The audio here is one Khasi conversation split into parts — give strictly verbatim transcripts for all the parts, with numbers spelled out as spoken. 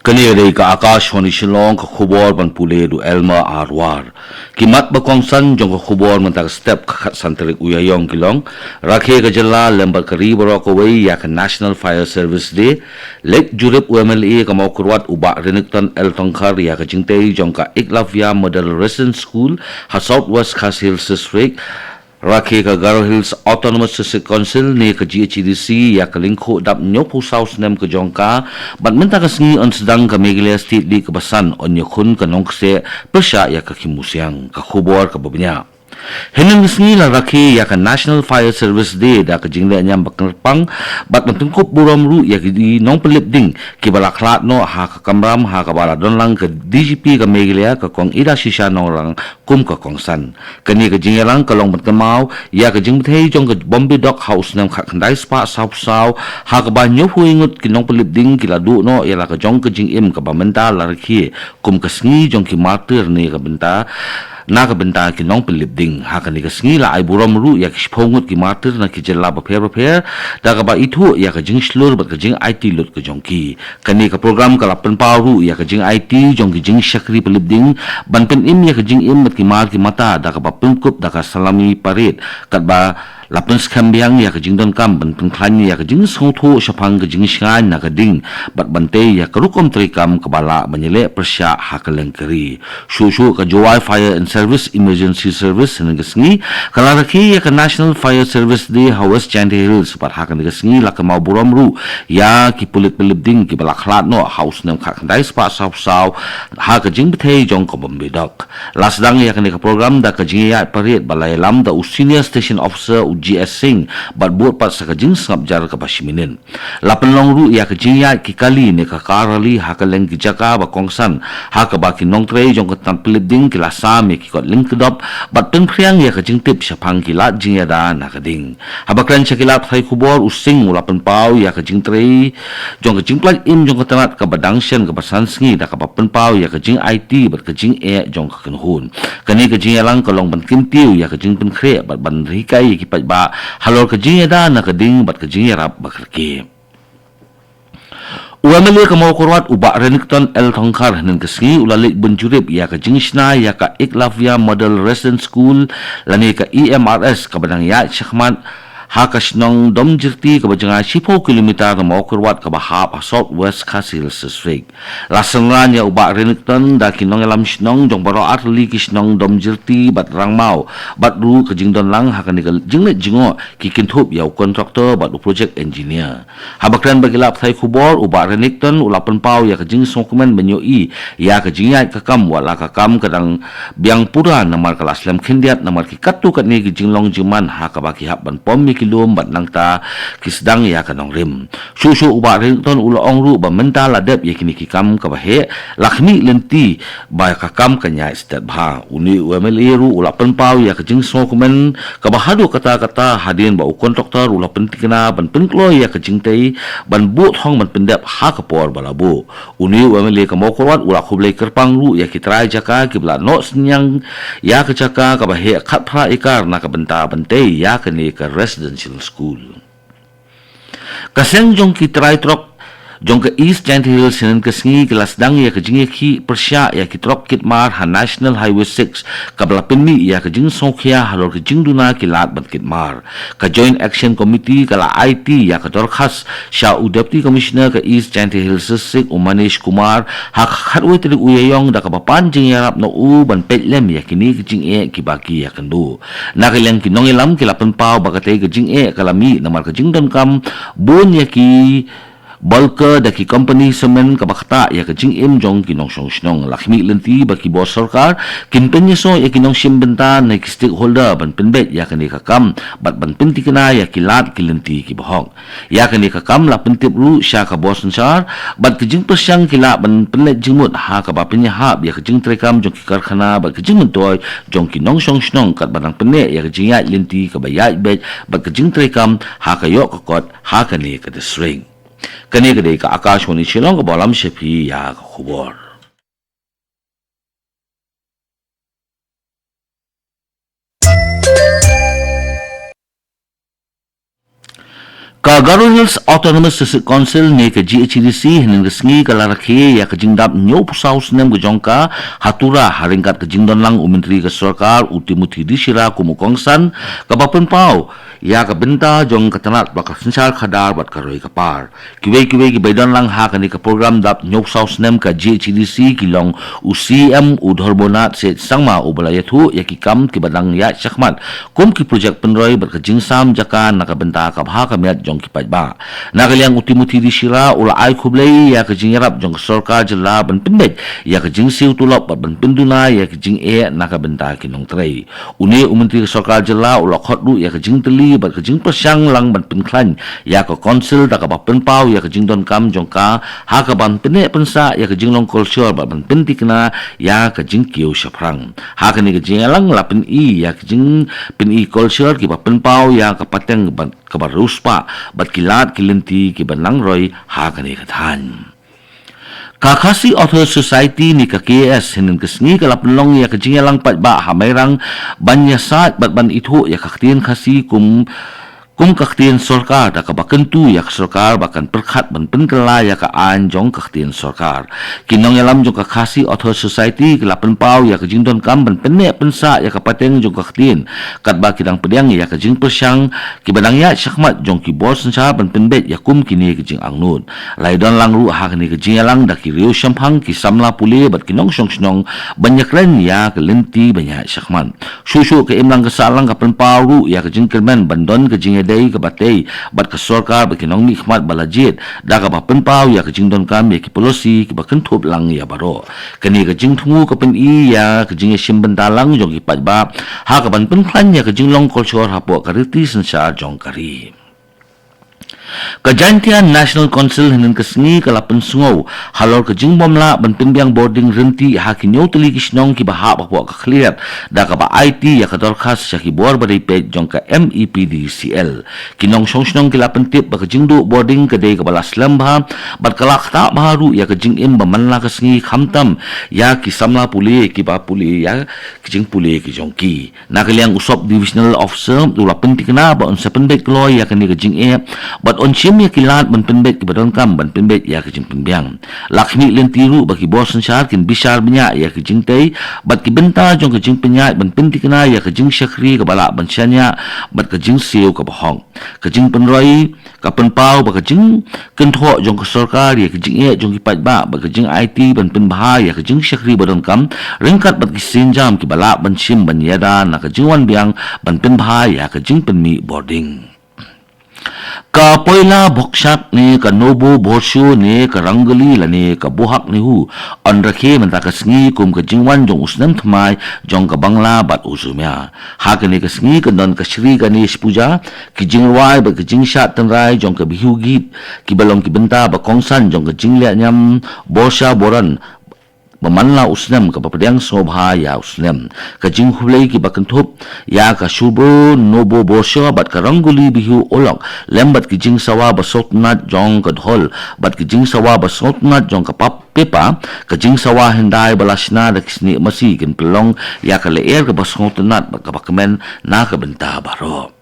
Kane dei ka Akashvani Shillong, ka khubor ban pule da u Elmer Arwar. Ki mat ba kongsan jong ka khubor mynta ka step ka khatsan tarik u Ïaïong ki long: Rakhe ka jylla lem bad ka ri baroh kawei ïa ka National Fire Service Day. Leit jurip u M L A ka Mawkyrwat u Bah Renikton L Tongkhar ïa ka jingtei jong ka Eklavya Model Residence School ha South West Khasi Hills District. Rakhe ka Garo Hills Autonomous District Council ne ka G H A D C ïa ka lyngkhuh dap hynñiewphew saw snem ka jong ka, bad mynta ka sngi yn sdang ka Meghalaya State Day kaba san, yn ïakhun ka nongkseh pyrshah ïa ka khim musiang. Ka khubor kaba bniah. Hynnin ka sngi la rakhe ïa ka National Fire Service Day da ka jinglehniam ba kyrpang bad ban pynkup burom ruh ïa ki nongpynlip ding kiba la khlad noh ha ka kamram ha kaba la don lang ka D G P ka Meghalaya, ka Kong Idashisha Nongrang, kum ka kongsan. Kane ka jingïalang ka long ban kynmaw ïa ka jingbthei jong ka Bombay Dock ha u snem khatkhyndai spah sawphew saw, ha kaba hynñiewphew ngut ki nongpynlip ding ki la duh noh ïa la ka jong ka jingim, kaba mynta la rakhe kum ka sngi jong ki martyr ne ka bynta, na ka bynta ki nongpynlip ding. Ha kane ka sngi la ai burom ruh ïa ki shiphew ngut ki martyr na ki jylla bapher bapher, da kaba ithuh ïa ka jingshlur bad ka jingaiti lut ka jong ki. Kane ka program ka la pynpaw ruh ïa ka jingaiti jong ki jingshakri pynlip ding, ban pynim ïa ka jingim bad ki mar ki mata da kaba pynkup da ka salami parade, katba la pynskhem biang ïa ka jingdonkam ban pynkhlaiñ ïa ka jingsngewthuh shaphang ka jingshngaiñ na ka ding, bad ban tei ïa ka rukom treikam kaba lah ban ïaleh pyrshah ha kylleng ka ri. Shuh shuh ka Jowai Fire and Service Emergency Service hynnin ka sngi ka la rakhe ïa ka National Fire Service Day ha West Jaintia Hills, bad ha kane ka sngi la kynmaw burom ruh ïa ki pulit pynlip ding kiba la khlad noh ha u snem khatkhyndai spah sawphew saw ha ka jingbthei jong ka Bombay Dock. La sdang ïa kane ka program da ka jingïaid parade ba la ïalam da u Senior Station Officer u G S Singh, bad bud pat sa ka jingsngap jar kaba shi minit. La pynlong ruh ïa ka jingïaid ki kali ne ka car rally ha kylleng ki jaka ba kongsan, ha kaba ki nongtrei jong ka tnat pynlip ding ki la sam ïa ki kot lyngkdop bad pynphriang ïa ka jingtip shaphang ki lad jingïada na ka ding. Haba kren sha ki lad pathai khubor, u Singh u la pynpaw ïa ka jingtrei jong ka jingpyllait im jong ka tnat kaba dang shen kaba san sngi da kaba pynpaw ïa ka jingaiti bad ka jingeh jong ka kynhun. Kane ka jingïalang ka long ban kyntiew ïa ka jingpynkhreh bad ban hikai ïa ki paidbah halor ka jingïada na ka ding bad ka jingïarap ba kyrkieh. U M L A ka Mawkyrwat u Bah Renikton L Thongkhar hynnin ka sngi u la leit ban jurip ïa ka jingshna ïa ka Eklavya Model Residence School lane ka E M R S kaba dang ïaid shakhmat ha ka shnong Domjyrti kaba jngai shiphew kilometer na Mawkyrwat kaba hap ha South West Khasi Hills District. La synran ïa u Bah Renikton da ki nongïalam shnong jong baroh artylli ki shnong Domjyrti bad Rangmaw, bad ruh ka jingdon lang ha kane ka jingleit jngoh ki kynthup ïa u kontraktor bad u project engineer. Haba kren bad ki lad pathai khubor, u Bah Renikton u la pynpaw ïa ka jingsngewkmen ban ïohi ïa ka jingïaid ka kam, wat la ka kam ka dang biang pura namar ka la slem khyndiat namar ki katto katne ki jinglong jingman ha kaba ki hap ban pom ïa ki lum bad nangta ki sdang ïa ka nongrim. Shuh shuh u Bah Renikton u la ong ruh ba mynta la dep ïa kine ki kam kaba heh, la khmih lynti ba ka kam kan ïaid stet bha. Une u M L A ruh u la pynpaw ïa ka jingsngewkmen kaba haduh katta katta hadien ba u kontraktor u la pyntikna ban pynkloi ïa ka jingtei ban buh thong ban pyndep ha ka por ba la buh. Une u M L A ka Mawkyrwat u la khublei kyrpang ruh ïa ki trai jaka kiba la noh synñiang ïa ka jaka kaba heh khatphra ekar na ka bynta ban tei ïa kane ka residential school. Ka seng jong ki trai trok jong ka East Jaintia Hills hynnin ka sngi ki la sdang ïa ka jingïakhih pyrshah ïa ki trok kit mar ha National Highway six kaba la pynmih ïa ka jingsngewkhia halor ka jingduna ki lad ban kit mar. Ka Joint Action Committee ka la aiti ïa ka dorkhas sha u Deputy Commissioner ka East Jaintia Hills District u Manish Kumar ha ka khatwei tarik u Ïaïong da kaba pan jingïarap na u ban peit lem ïa kine ki jingeh kiba ki ïakynduh. Na ka liang ki nongïalam ki la pynpaw ba katei ka jingeh ka la mih namar ka jingdonkam bun ïa ki bulker da ki company cement kaba ktah ïa ka jingim jong ki nongshong shnong. La khmih lynti ba ki bor sorkar kin pynïasoh ïa ki nongshim bynta ne ki stakeholder ban pynbeit ïa kane ka kam bad ban pyntikna ïa ki lad ki lynti kiba hok. Ïa kane ka kam la pyntip ruh sha ka bor synshar bad ka jingpyrshang ki lah ban pynleit jingmut ha kaba pynïahap ïa ka jingtreikam jong ki karkhana bad ka jingmyntoi jong ki nongshong shnong katba dang pynneh ïa ka jingïaid lynti kaba ïaid beit bad ka jingtreikam ha ka ïoh ka kot ha kane ka district. Kane ka dei ka Akashvani Shillong kaba lam sha phi ïa ka khubor. Ka Garo Hills Autonomous District Council ne ka G H A D C hynnin ka sngi ka la rakhe ïa ka jingdap hynñiewphew saw snem ka jong ka ha Tura, ha ryngkat ka jingdon lang u Myntri ka Sorkar u Timothy D Shira kum u kongsan, kaba pynpaw ïa ka bynta jong ka tnat ba ka synshar khadar bad ka roi ka par. Kiwei kiwei kiba ïadon lang ha kane ka program dap hynñiewphew saw snem ka G H A D C ki long u C E M u Dhormonath Seth Sangma uba la ïathuh ïa ki kam kiba dang ïaid shakhmat kum ki projek pynroi bad ka jingsam jaka na ka bynta ka bha ka miat jong ki paidbah. Na ka liang u Timothy D Shira u la ai khublei ïa ka jingïarap jong ka sorkar jylla ban pynbeit ïa ka jingsiew tulop bad ban pynduna ïa ka jingeh na ka bynta ki nongtrei. Une u Myntri ka Sorkar Jylla u la khot ruh ïa ka jingtylli bad ka jingpyrshang lang ban pynkhlaiñ ïa ka Council da kaba pynpaw ïa ka jingdonkam jong ka ha kaban pynneh pynsah ïa ka jinglong kolshor bad ban pynthikna ïa ka jingkiew shaphrang. Ha kane ka jingïalang la pyni ïa ka jingpyni kolshor kiba pynpaw ïa ka pateng bad kaba riewspah bad ki lad ki lynti kiba nang roi ha kane ka thaiñ. Ka Khasi Authors Society ne ka K A S hynnin ka sngi ka la pynlong ïa ka jingïalang paidbah ha Mairang ban ïasaid bad ban ithuh ïa ka ktien Khasi kum kum ka ktien sorkar da kaba kyntu ïa ka sorkar ba kan pyrkhat ban pynkylla ïa ka aiñ jong ka ktien sorkar. Ki nongïalam jong ka Khasi Authors Society ki la pynpaw ïa ka jingdonkam ban pynneh pynsah ïa ka pateng jong ka ktien katba ki dang pdiang ïa ka jingpyrshang kiba dang ïaid shakhmat jong ki bor synshar ban pynbeit ïa kum kine ki jingangnud. La ïadon lang ruh ha kane ka jingïalang da ki riewshemphang, ki samla pule bad ki nongshong shnong ban ïakren ïa ka lynti ban ïaid shakhmat. Shuh shuh ka imlang ka sahlang ka pynpaw ruh ïa ka jingkyrmen ban don ka jingïadei kaba tei bad ka sorkar bad ki nongmihkhmat ba la jied da kaba pynpaw ïa ka jingdonkam ïa ki policy kiba kynthup lang ïa baroh. Kane ka jingthmu ka pyni ïa ka jingïashim bynta lang jong ki paidbah ha kaban pynkhlaiñ ïa ka jinglong kolshor hapoh ka riti synshar jong ka ri. Ka Jaintia National Council hynnin ka sngi ka la pynsngew halor ka jingbym lah ban pynbiang bording rynti ha ki hynñiew tylli ki shnong kiba hap hapoh ka khlieh da kaba aiti ïa ka dorkhas sha ki bor ba dei peit jong ka M E P D C L. Ki nongshong shnong ki la pyntip ba ka jingduh bording ka dei kaba la slem bha bad ka la ktah bha ruh ïa ka jingim ba man la ka sngi khamtam ïa ki samla pule kiba pule ïa ki jingpule ki jong ki. Na ka liang u Sub Divisional Officer u la pynthikna ba un sa pynbeit kloi ïa kane ka jingeh bad un shim ïa ki lad ban pynbeit kiba donkam ban pynbeit ïa ka jingpynbiang. La khmih lynti ruh ba ki bor synshar kin bishar bniah ïa ka jingtei bad ki bynta jong ka jingpynïaid ban pynthikna ïa ka jingshakri kaba lah ban shaniah bad ka jingsiew kaba hok. Ka jingpynroi ka pynpaw ba ka jingkynthoh jong ka sorkar ïa ka jingeh jong ki paidbah bad ka jingaiti ban pynbha ïa ka jingshakri ba donkam ryngkat bad ki sienjam kiba lah ban shim ban ïada na ka jingwan biang ban pynbha ïa ka jingpynmih bording. Ka Poila Bokshak ne ka Nobo Borsho ne ka Rangoli lane ka Bohag Nehu yn rakhe mynta ka sngi kum ka jingwan jong u snem thymmai jong ka Bangla bad u Sumia. Ha kane ka sngi kan don ka Shri Ganesh Puja, ki jingrwai bad ki jingshad tynrai jong ka Bihu Geet kiba long ki bynta ba kongsan jong ka jingleh niam Borsha Boran ba man la u snem kaba pdiang sngewbha ïa u snem. Ka jingkhublei kiba kynthup ïa ka Shubho Nobo Borsha bad ka Rangoli Bihu Olok lem bad ki jingsawa ba sngewtynnat jong ka dhol bad ki jingsawa ba sngewtynnat jong ka pap pepa, ka jingsawa hyndai ba la shna da ki snieh masi kin pynlong ïa ka lyer kaba sngewtynnat bad kaba kmen na ka bynta baroh.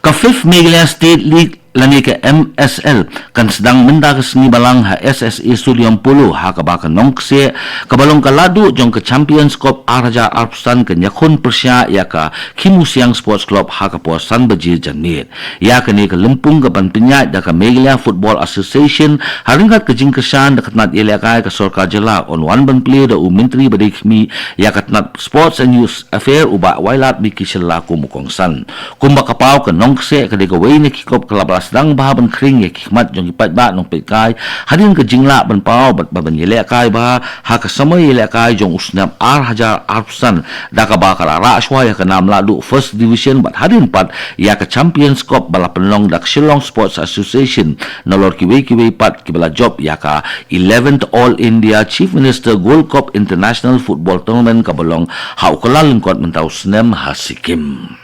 Ka Fifth Meghalaya State League lane ka M S L kan sdang mynta ka sngi balang ha S S A Stadium Polo ha kaba ka Nongkseh kaba long ka ladu jong ka Champions Cup ar hajar arphew san kan ïakhun pyrshah ïa ka Khimusiang Sports Club ha ka por san baje janmiet. Ïa kane ka lympung kaban pynïaid da ka Meghalaya Football Association ha ryngkat ka jingkyrshan da ka tnat ïalehkai ka sorkar jylla yn wan ban plie da u Myntri ba dei khmih ïa ka tnat Sports and Youth Affair u Bah Wailadmiki Shylla kum u kongsan. Kumba ka paw ka Nongkseh ka dei kawei na ki kop ka la ba la sdang bha ban khring ïa ki khmat jong ki paidbah nongpeitkai hadien ka jinglah ban paw bad ban ïalehkai bha ha ka samoi ïalehkai jong u snem ar hajar arphew san da kaba ka la rah shuwa ïa ka nam lahduh First Division bad hadien pat ïa ka Champions Cup ba la pynlong da ka Shillong Sports Association nalor kiwei kiwei pat kiba la jop ïa ka eleventh All India Chief Minister Gold Cup International Football Tournament kaba long ha u kyllalyngkot mynta u snem ha Sikkim.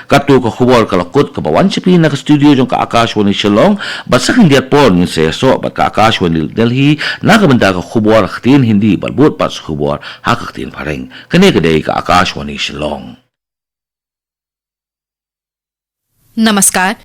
Kato ka khubor ka la kut kaba wan sha phi na ka studio jong ka Akashvani Shillong, bad sa khyndiat por ngin sa ïasoh bad ka Akashvani Delhi na ka bynta ka khubor ha ka ktien Hindi bad bud pat sa khubor ha ka ktien Phareng. Kane ka dei ka Akashvani Shillong. Namaskar.